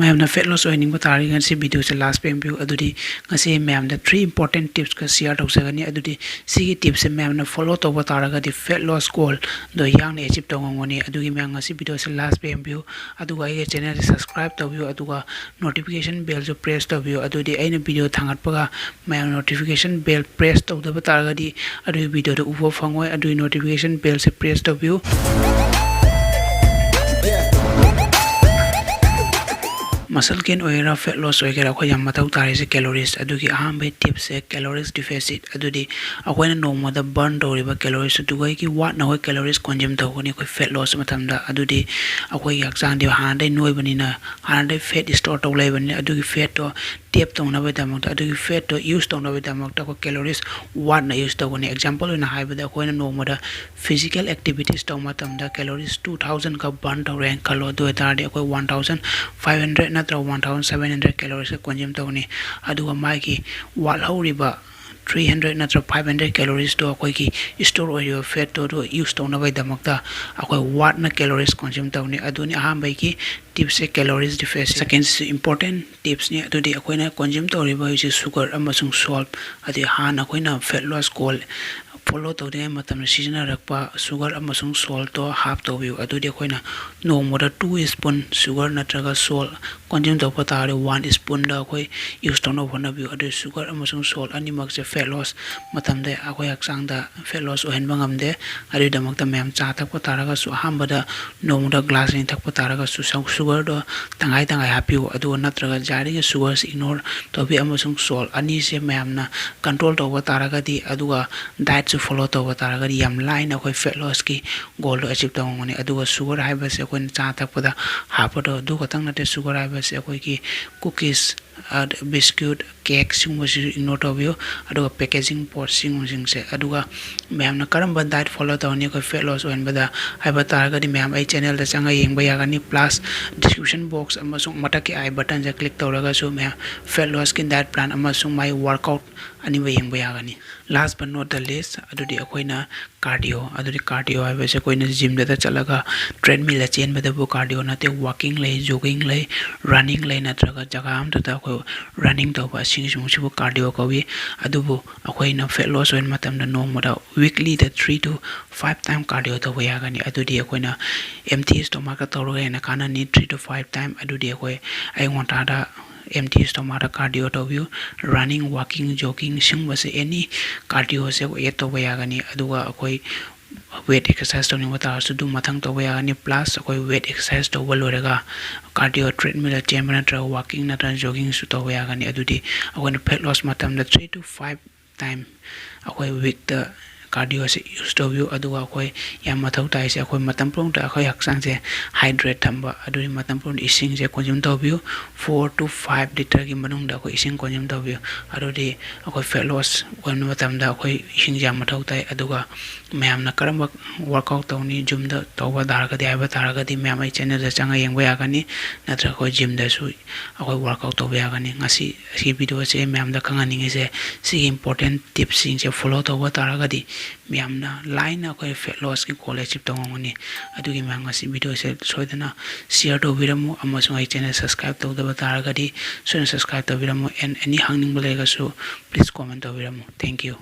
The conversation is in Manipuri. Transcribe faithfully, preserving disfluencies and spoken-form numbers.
ꯃꯌꯥꯝꯅ fat loss ꯑꯣꯏꯍꯟꯅꯤꯡꯕ ꯇꯥꯔꯗꯤ ꯉꯁꯤ video ꯁꯦ last ꯐꯥꯎ ꯌꯦꯡꯕꯤꯌꯨ꯫ ꯑꯗꯨꯗꯤ ꯉꯁꯤ ꯃꯌꯥꯝꯗ three important tips ꯈꯔ share ꯇꯧꯖꯒꯅꯤ꯫ ꯑꯗꯨꯗꯤ ꯁꯤꯒꯤ tip ꯁꯦ ꯃꯌꯥꯝꯅ follow ꯇꯧꯕ ꯇꯥꯔꯒꯗꯤ fat loss goal ꯗꯣ ꯌꯥꯡꯅ achieve ꯇꯧ ꯉꯝꯒꯅꯤ꯫ ꯑꯗꯨꯒꯤ ꯃꯌꯥꯝ ꯉꯁꯤ video ꯁꯦ last ꯐꯥꯎ ꯌꯦꯡꯕꯤꯌꯨ꯫ ꯑꯗꯨꯒ ꯑꯩꯒꯤ channel ꯁꯦ subscribe ꯇꯧꯕꯤꯌꯨ꯫ ꯑꯗꯨꯒ notification bell ꯁꯨ press ꯇꯧꯕꯤꯌꯨ꯫ ꯑꯗꯨꯗꯤ ꯑꯩꯅ video ꯊꯥꯡꯒꯠꯄꯒ ꯃꯌꯥꯝ notification bell press ꯇꯧꯗꯕ ꯇꯥꯔꯒꯗꯤ ꯑꯗꯨꯒꯤ video ꯗꯣ ꯎꯕ ꯐꯪꯉꯣꯏ꯫ ꯑꯗꯨꯒꯤ notification bell ꯁꯦ press ꯇꯧꯕꯤꯌꯨ꯫ Muscle gain ꯑꯣꯏꯒꯦꯔꯥ, fat loss ꯑꯣꯏꯒꯦꯔꯥ, ꯑꯩꯈꯣꯏ ꯌꯥꯝ ꯃꯊꯧ ꯇꯥꯔꯤꯁꯦ calories꯫ ꯑꯗꯨꯒꯤ ꯑꯍꯥꯟꯕ tip ꯁꯦ calories deficit꯫ ꯑꯗꯨꯗꯤ ꯑꯩꯈꯣꯏꯅ ꯅꯣꯡꯃꯗ burn ꯇꯧꯔꯤꯕ calories ꯑꯗꯨꯒ ꯑꯩꯒꯤ ꯋꯥꯠꯅ ꯑꯩꯈꯣꯏ calories consume ꯇꯧꯒꯅꯤ ꯑꯩꯈꯣꯏ fat loss ꯃꯇꯝꯗ꯫ ꯑꯗꯨꯗꯤ ꯑꯩꯈꯣꯏꯒꯤ ꯍꯛꯆꯥꯡꯗꯤ ꯍꯥꯟꯅꯗꯩ ꯅꯣꯏꯕꯅꯤꯅ, ꯍꯥꯟꯅꯗꯩ fat store ꯇꯧ ꯂꯩꯕꯅꯤꯅ, ꯑꯗꯨꯒꯤ fat ꯇꯣ tap ꯇꯧꯅꯕꯒꯤꯗꯃꯛꯇ, ꯑꯗꯨꯒꯤ fat ꯇꯣ use ꯇꯧꯅꯕꯒꯤꯗꯃꯛꯇ ꯑꯩꯈꯣꯏ calories ꯋꯥꯠꯅ use ꯇꯧꯒꯅꯤ꯫ Example ꯑꯣꯏꯅ ꯍꯥꯏꯕꯗ, ꯑꯩꯈꯣꯏꯅ ꯅꯣꯡꯃꯗ physical activities ꯇꯧꯕ ꯃꯇꯝꯗ calories two thousand ꯈꯛ burn ꯇꯧꯔꯦꯅ ꯈꯜꯂꯣ꯫ ꯑꯗꯨ ꯑꯣꯏꯇꯥꯔꯗꯤ ꯑꯩꯈꯣꯏ one thousand five hundred ꯅꯠꯇ꯭ꯔꯒ one thousand seven hundred calories ꯈꯛ consume ꯇꯧꯒꯅꯤ꯫ ꯑꯗꯨꯒ ꯃꯥꯒꯤ ꯋꯥꯠꯍꯧꯔꯤꯕ three hundred ꯅꯠꯇ꯭ꯔꯒ five hundred calories ꯇꯣ ꯑꯩꯈꯣꯏꯒꯤ store ꯑꯣꯏꯔꯤꯕ fat ꯇꯣ ꯑꯗꯨ use ꯇꯧꯅꯕꯒꯤꯗꯃꯛꯇ ꯑꯩꯈꯣꯏ ꯋꯥꯠꯅ calories consume ꯇꯧꯅꯤ꯫ ꯑꯗꯨꯅꯤ ꯑꯍꯥꯟꯕꯒꯤ tip ꯁꯦ calories deficit꯫ Second ꯁꯤꯁꯨ important tips ꯅꯤ꯫ ꯑꯗꯨꯗꯤ ꯑꯩꯈꯣꯏꯅ consume ꯇꯧꯔꯤꯕ ꯍꯧꯖꯤꯛ sugar ꯑꯃꯁꯨꯡ salt, ꯑꯗꯨꯗꯤ ꯍꯥꯟꯅ ꯑꯩꯈꯣꯏꯅ fat loss goal follow ꯇꯧꯗ꯭ꯔꯤꯉꯩ ꯃꯇꯝꯗ ꯁꯤꯖꯤꯟꯅꯔꯛꯄ sugar ꯑꯃꯁꯨꯡ salt ꯇꯣ half ꯇꯧꯕꯤꯌꯨ꯫ ꯑꯗꯨꯗꯤ ꯑꯩꯈꯣꯏꯅ ꯅꯣꯡꯃꯗ two spoon sugar ꯅꯠꯇ꯭ꯔꯒ salt consume ꯇꯧꯕ ꯇꯥꯔꯗꯤ one spoon ꯗ ꯑꯩꯈꯣꯏ use ꯇꯧꯅꯕ ꯍꯣꯠꯅꯕꯤꯌꯨ꯫ ꯑꯗꯨ sugar ꯑꯃꯁꯨꯡ salt ꯑꯅꯤꯃꯛꯁꯦ fat loss ꯃꯇꯝꯗ ꯑꯩꯈꯣꯏ ꯍꯛꯆꯥꯡꯗ fat loss ꯑꯣꯏꯍꯟꯕ ꯉꯝꯗꯦ꯫ ꯑꯗꯨꯒꯤꯗꯃꯛꯇ ꯃꯌꯥꯝ ꯆꯥ ꯊꯛꯄ ꯇꯥꯔꯒꯁꯨ ꯑꯍꯥꯟꯕꯗ ꯅꯣꯡꯃꯗ glass ꯑꯅꯤ ꯊꯛꯄ ꯇꯥꯔꯒꯁꯨ ꯁꯨ-, sugar ꯗꯣ ꯇꯪꯈꯥꯏ ꯇꯪꯈꯥꯏ ꯍꯥꯞꯄꯤꯌꯨ꯫ ꯑꯗꯨꯒ ꯅꯠꯇ꯭ꯔꯒ ꯌꯥꯔꯤꯉꯩ sugar ꯁꯦ ignore ꯇꯧꯕꯤꯌꯨ ꯑꯃꯁꯨꯡ salt ꯑꯅꯤꯁꯦ ꯃꯌꯥꯝꯅ control ꯇꯧꯕ ꯇꯥꯔꯒꯗꯤ, ꯑꯗꯨꯒ diet ꯁꯨ follow ꯇꯧꯕ ꯇꯥꯔꯒꯗꯤ ꯌꯥꯝ ꯂꯥꯏꯅ ꯑꯩꯈꯣꯏ fat loss ꯀꯤ goal ꯗꯣ achieve ꯇꯧꯕ ꯉꯝꯒꯅꯤ꯫ ꯑꯗꯨꯒ sugar ꯍꯥꯏꯕꯁꯦ ꯑꯩꯈꯣꯏꯅ ꯆꯥ ꯊꯛꯄꯗ ꯍꯥꯞꯄꯗꯣ ꯑꯗꯨ ꯈꯛꯇꯪ ꯅꯠꯇꯦ꯫ Sugar ꯍꯥꯏꯕꯁꯦ ꯑꯩꯈꯣꯏꯒꯤ cookies, ꯑꯗ biscuit, cake ꯁꯤꯒꯨꯝꯕꯁꯤꯁꯨ ignore ꯇꯧꯕꯤꯌꯨ꯫ ꯑꯗꯨꯒ packaging ꯄꯣꯠ ꯁꯤꯒꯨꯝꯕꯁꯤꯡꯁꯦ, ꯑꯗꯨꯒ ꯃꯌꯥꯝꯅ ꯀꯔꯝꯕ diet follow ꯇꯧꯅꯤ ꯑꯩꯈꯣꯏ fat loss ꯑꯣꯏꯍꯟꯕꯗ ꯍꯥꯏꯕ ꯇꯥꯔꯒꯗꯤ ꯃꯌꯥꯝ ꯑꯩ channel ꯗ ꯆꯪꯉ ꯌꯦꯡꯕ ꯌꯥꯒꯅꯤ꯫ Plus description box ꯑꯃꯁꯨꯡ ꯃꯊꯛꯀꯤ I button ꯁꯦ click ꯇꯧꯔꯒꯁꯨ ꯃꯌꯥꯝ fat loss ꯀꯤ diet plan ꯑꯃꯁꯨꯡ ꯃꯥꯒꯤ workout ꯑꯅꯤꯃꯛ ꯌꯦꯡꯕ ꯌꯥꯒꯅꯤ꯫ Last but not the least, ꯑꯗꯨꯗꯤ ꯑꯩꯈꯣꯏꯅ cardio, ꯑꯗꯨꯗꯤ cardio ꯍꯥꯏꯕꯁꯦ ꯑꯩꯈꯣꯏꯅ gymꯗ ꯆꯠꯂꯒ treadmillꯗ ꯆꯦꯟꯕꯗꯕꯨ cardio ꯅꯠꯇꯦ꯫ Walking ꯂꯩ, jogging ꯂꯩ, running ꯂꯩ, ꯅꯠꯇ꯭ꯔꯒ ꯖꯒꯥ ꯑꯃꯗꯨꯗ ꯑꯩꯈꯣꯏ running ꯇꯧꯕ, ꯑꯁꯤꯒꯨꯝꯕꯁꯤꯕꯨ cardio ꯀꯧꯏ꯫ ꯑꯗꯨꯕꯨ ꯑꯩꯈꯣꯏꯅ fat loss ꯑꯣꯏꯕ ꯃꯇꯝꯗ ꯅꯣꯡꯃꯗ, weeklyꯗ three to five time cardio ꯇꯧꯕ ꯌꯥꯒꯅꯤ꯫ ꯑꯗꯨꯗꯤ ꯑꯩꯈꯣꯏꯅ empty stomachꯇ ꯇꯧꯔꯒ ꯍꯦꯟꯅ ꯀꯥꯟꯅꯅꯤ, three to five time꯫ ꯑꯗꯨꯗꯤ ꯑꯩꯈꯣꯏ ꯑꯌꯨꯛ ꯉꯟꯇꯥꯗ empty stomachꯇ cardio ꯇꯧꯕꯤꯌꯨ꯫ Running, walking, jogging ꯁꯤꯒꯨꯝꯕꯁꯦ, any cardioꯁꯦ add ꯇꯧꯕ ꯌꯥꯒꯅꯤ꯫ ꯑꯗꯨꯒ ꯑꯩꯈꯣꯏ weight exercise ꯇꯧꯅꯤꯡꯕ ꯇꯥꯔꯁꯨ ꯑꯗꯨ ꯃꯊꯪ ꯇꯧꯕ ꯌꯥꯒꯅꯤ꯫ Plus ꯑꯩꯈꯣꯏ weight exercise ꯇꯧꯕ ꯂꯣꯏꯔꯒ cardio treadmillꯗ ꯆꯦꯟꯕ ꯅꯠꯇ꯭ꯔꯒ walking ꯅꯠꯇ꯭ꯔꯒ joggingꯁꯨ ꯇꯧꯕ ꯌꯥꯒꯅꯤ꯫ ꯑꯗꯨꯗꯤ ꯑꯩꯈꯣꯏꯅ fat loss ꯃꯇꯝꯗ three to five time ꯑꯩꯈꯣꯏ weekꯇ cardioꯁꯦ use ꯇꯧꯕꯤꯌꯨ꯫ ꯑꯗꯨꯒ ꯑꯩꯈꯣꯏ ꯌꯥꯝ ꯃꯊꯧ ꯇꯥꯏꯁꯦ, ꯑꯩꯈꯣꯏ ꯃꯇꯝ ꯄꯨꯝꯅꯃꯛꯇ ꯑꯩꯈꯣꯏ ꯍꯛꯆꯥꯡꯁꯦ hydrate ꯊꯝꯕ, ꯑꯗꯨꯗꯤ ꯃꯇꯝ ꯄꯨꯝꯅꯃꯛꯇ ꯏꯁꯤꯡꯁꯦ consume ꯇꯧꯕꯤꯌꯨ꯫ Four to five litreꯒꯤ ꯃꯅꯨꯡꯗ ꯑꯩꯈꯣꯏ ꯏꯁꯤꯡ consume ꯇꯧꯕꯤꯌꯨ꯫ ꯑꯗꯨꯗꯤ ꯑꯩꯈꯣꯏ fat loss ꯑꯣꯏꯕ ꯃꯇꯝꯗ ꯑꯩꯈꯣꯏ ꯏꯁꯤꯡꯁꯦ ꯌꯥꯝ ꯃꯊꯧ ꯇꯥꯏ꯫ ꯑꯗꯨꯒ ꯃꯌꯥꯝꯅ ꯀꯔꯝꯕ workout ꯇꯧꯅꯤ gymꯗ ꯇꯧꯕ ꯇꯥꯔꯒꯗꯤ, ꯍꯥꯏꯕ ꯇꯥꯔꯒꯗꯤ, ꯃꯌꯥꯝ ꯑꯩ channelꯗ ꯆꯪꯉ ꯌꯦꯡꯕ ꯌꯥꯒꯅꯤ, ꯅꯠꯇ꯭ꯔꯒ ꯑꯩꯈꯣꯏ gymꯗꯁꯨ ꯑꯩꯈꯣꯏ workout ꯇꯧꯕ ꯌꯥꯒꯅꯤ꯫ ꯉꯁꯤ ꯑꯁꯤꯒꯤ videoꯁꯦ ꯃꯌꯥꯝꯗ ꯈꯪꯍꯟꯅꯤꯡꯉꯤꯁꯦ, ꯁꯤꯒꯤ important tipsꯁꯤꯡꯁꯦ follow ꯇꯧꯕ ꯇꯥꯔꯒꯗꯤ ꯃꯌꯥꯝꯅ ꯂꯥꯏꯅ ꯑꯩꯈꯣꯏ fat lossꯀꯤ goal achieve ꯇꯧꯕ ꯉꯝꯒꯅꯤ꯫ ꯑꯗꯨꯒꯤ ꯃꯌꯥꯝ ꯉꯁꯤ videoꯁꯦ ꯁꯣꯏꯗꯅ share ꯇꯧꯕꯤꯔꯝꯃꯨ, ꯑꯃꯁꯨꯡ ꯑꯩ channel subscribe ꯇꯧꯗꯕ ꯇꯥꯔꯒꯗꯤ ꯁꯣꯏꯗꯅ subscribe ꯇꯧꯕꯤꯔꯝꯃꯨ꯫ And any ꯍꯪꯅꯤꯡꯕ ꯂꯩꯔꯒꯁꯨ please comment ꯇꯧꯕꯤꯔꯝꯃꯨ꯫ Thank you꯫